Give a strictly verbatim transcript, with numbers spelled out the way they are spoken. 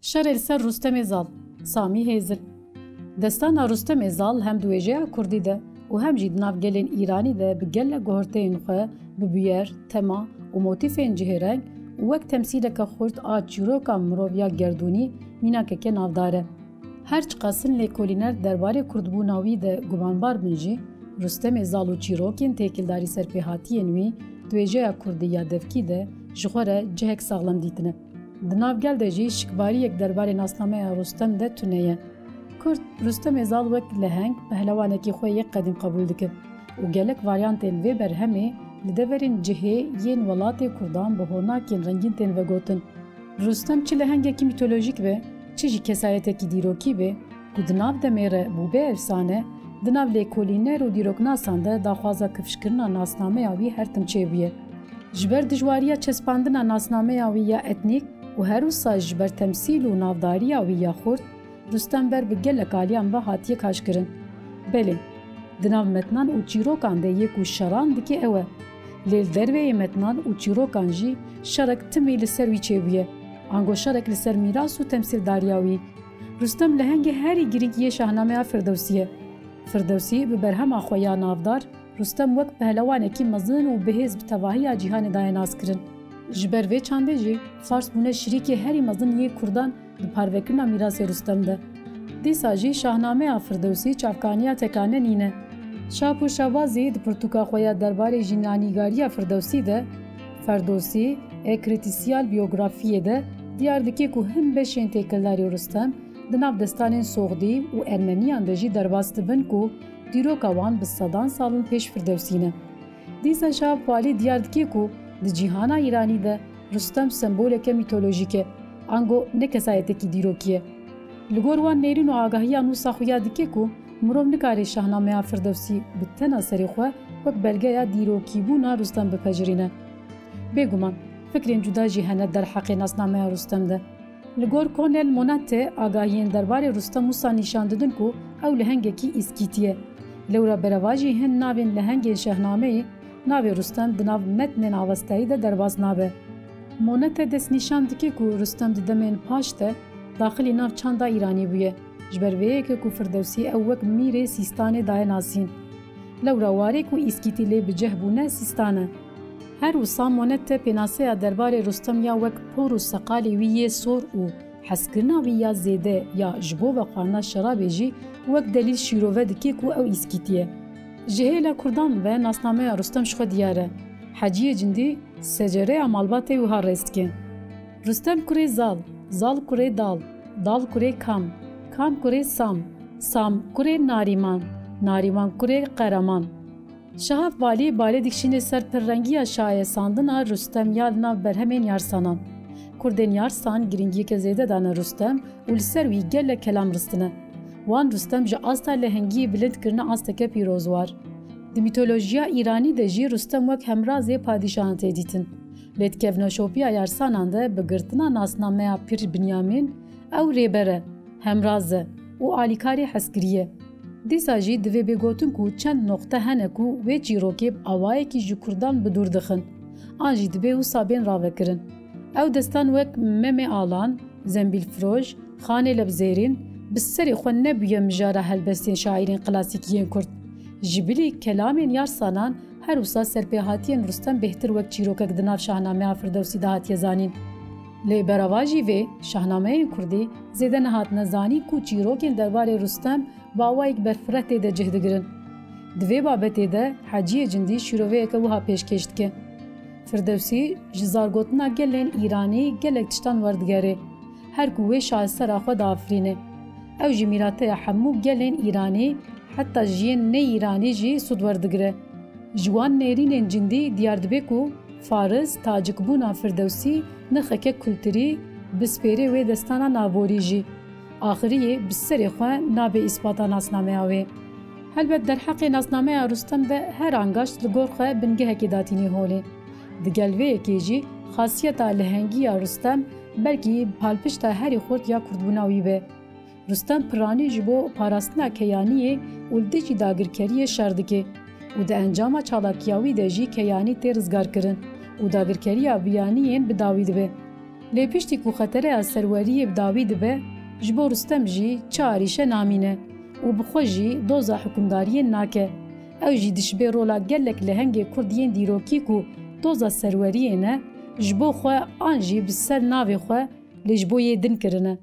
Şerê li ser Rustemê Zal, Samî Hêzil. Destana Rustemê Zal hem di wêjeya kurdî de û hem jî di nav gelên Îranî de bi gelek guhurteyên xwe, bi bûyer, tema û motîfên cihêreng û wek temsîleke xurt a çîroka miroviya gerdûnî mînakeke navdar e. Her çiqas hin lêkolîner derbarê kurdbûna wî de gumanbar bin jî, Rustemê Zal û çîrokên têkildarî serpêhatiyên wî di wêjeya kurdî ya devkî de ji xwe re cihek saxlem dîtine. Di nav gel de jî şikbariyek derbarê nasnameya Rustem de tune ye. Kurd, Rustemê Zal wek leheng, pehlewanekî xwe yek qedîm qebûl dike û gelek varyantên vê berhemê li deverên cihê yên welatê kurdan bi honakên rengîn tên vegotin. Rustem çi lehengekî mîtolojîk be, çi jî kesayetekî dîrokî be, ku di nav demê re bûbe efsane, di nav lêkolîner û dîroknasan de daxwaza kifşkirina nasnameya wî her tim çêbûye. Ji ber dijwariya çespandina nasnameya wî ya etnîk û her wisa ji ber temsîl û navdariya wî ya xurt, Rustem ber bi gelek aliyan ve hatiye kaşkirin. Belê, di nav metnan û çîrokan de yê ku şeran dike ew e. Lê li derveyê metnan û çîrokan jî şerek timî li ser wî çêbûye. Ango şerek li ser mîras û temsîldariya wî. Rustem lehengê herî girîng yê şahnameya Firdewsî ye. Firdewsî bi berhema xwe ya navdar, Rustem wek pehlewanekî mezin û bihêz bi tevahiya cîhanê daye naskirin. Ji ber vê çandê jî, Fars bûne şirîkê herî mezin yê kurdan di parvekirina mîrasê Rustem de. Dîsa jî şahnameya Firdewsî çavkaniya tekane nîne. Şapûr Şabazî di pirtûka xwe ya derbarê jînanîgariya Firdewsî de, Ferdosî, A Kritîsiyal Biyografiyê de diyar dike ku hin beşên têkildarî Rustem di nav destanên Soxdî û Ermeniyan de jî derbas dibin ku dîroka wan bi sedan sal in pêş Firdewsî ne. Dîsa Şahap Valî diyar dike ku di cîhana Îranî de Rustem semboleke mîtolojîk e, ango ne kesayetekî dîrokî ye. Li gor wan nêrîn û agahiyan wisa xuya dike ku mirov nikare şahnameya Firdewsî bi tena serê xwe wek belgeya dîrokîbûna Rustem bipejirîne. Bêguman, fikrên cuda jî hene derheqê nasnameya Rustem de. Li gor Konel Monate, agahiyên derbarê Rustem wisa nîşan didin ku ew lehengekî îskîtî ye. Lewra berevajî hin navên lehengên şehnameyê, navê Rustem di nav metnên Avestayî de derbas nabe. Monate destnîşan dike ku Rustem di demên paş de daxilî nav çanda Îranî bûye. Ji ber vê yekê ku Firdewsî ew wek mîrê Sîstanê daye nasîn. Lewra warê ku îskîtî lê bi ceh bûne Sîstan e. Her wisa Monete pênaseya derbarê Rustem ya wek por û seqalê wî yê sor û hezkirina wî ya zêde ya ji bo vexwarina şerabê jî wek delîl şîrove dike ku ew îskîtî ye. Ji hêla kurdan ve nasnameya Rustem ji xwe diyar e. Heciyê Cindî secereya malbatê wiha rêz dike. Rustem kurê Zal, Zal kurê Dal, Dal kurê Kam, Kam kurê Sam, Sam kurê Narîman, Narîman kurê Qereman. Şahap Valî balê dikişîne ser pirrengiya şayesandina Rustem ya li nav berhemên Yarsanan. Kurdên Yarsan giringiyeke zêde dane Rustem û li ser wî gelek kelam ristine. Wan Rustem ji asta lehengiyê bilind kirine asteke pîrozwar. Di mîtolojiya Îranî de jî Rustem wek hemrazê padîşahan tê dîtin. Lê di kevneşopiya Yarsanan de bi girtina nasnameya Pîr Binyamîn, ew rêber e, hemraz e û alîkarê hezkirî ye. Dîsa jî divê bê gotin ku çend noqte hene ku wê çîrokê bi awayekî ji kurdan bi dûr dixin. An jî divê wisa bên ravekirin. Ew destan wek Memê Alan, Zembîlfiroj, Xanê Lebzêrîn bi serê xwe nebûye mijara helbestên şaîrên klasîkî yên kurd. Ji bilî kelamên Yarsanan her wisa serpêhatiyên Rustem bêhtir wek çîrokek di nav şahnameya Firdewsî de hatiye zanîn. Lê beravajî vê, şahnameyên kurdî zêde nehatine zanîn ku çîrokên derbarê Rustem bi awayek berfireh tê de cih digirin. Di vê babetê de Heciyê Cindî şîroveyeke wiha pêşkêş dike. Firdewsî ji zargotina gelên Îranî gelek tiştan werdigere. Her ku wê şahesera xwe diafirîne. Ew jî mîrateya hemû gelên Îranî, heta ji yên ne Îranî jî sûd werdigire. Ji wan nêrînên Cindî diyar dibe ku Faris, tacikbûna Firdewsî nirxeke kulturî bi spêrê wê destana naborî jî. Axiriyê bi serê xwe nabe îspata nasnameya wê. Helbet derheqê nasnameya Rustem de her angaşt li gor xwe bingehekê datînî holê. Digel vê yekê jî xasiyeta lehengî ya Rustem belkî palpişta herî xurt ya kurdbûna wî be. Rustem piranî ji bo parastina keyaniyê û li dijî dagirkeriyê şer dike û di encama çalakiya wî de jî keyanî tê rizgarkirin û dagirkeriya biyaniyên bi dawî dibe. Lê piştî ku xetereya serweriyê bi dawî dibe, ji bo Rustem jî çi arîşe namîne û bi xwe jî doza hikûmdariyê nake. Ew jî dişibê rola gelek lehengê Kurd yên dîrokî ku doza serweriyê ne, ji bo xwe an jî bi ser navê xwe, lê ji bo yê din kirine.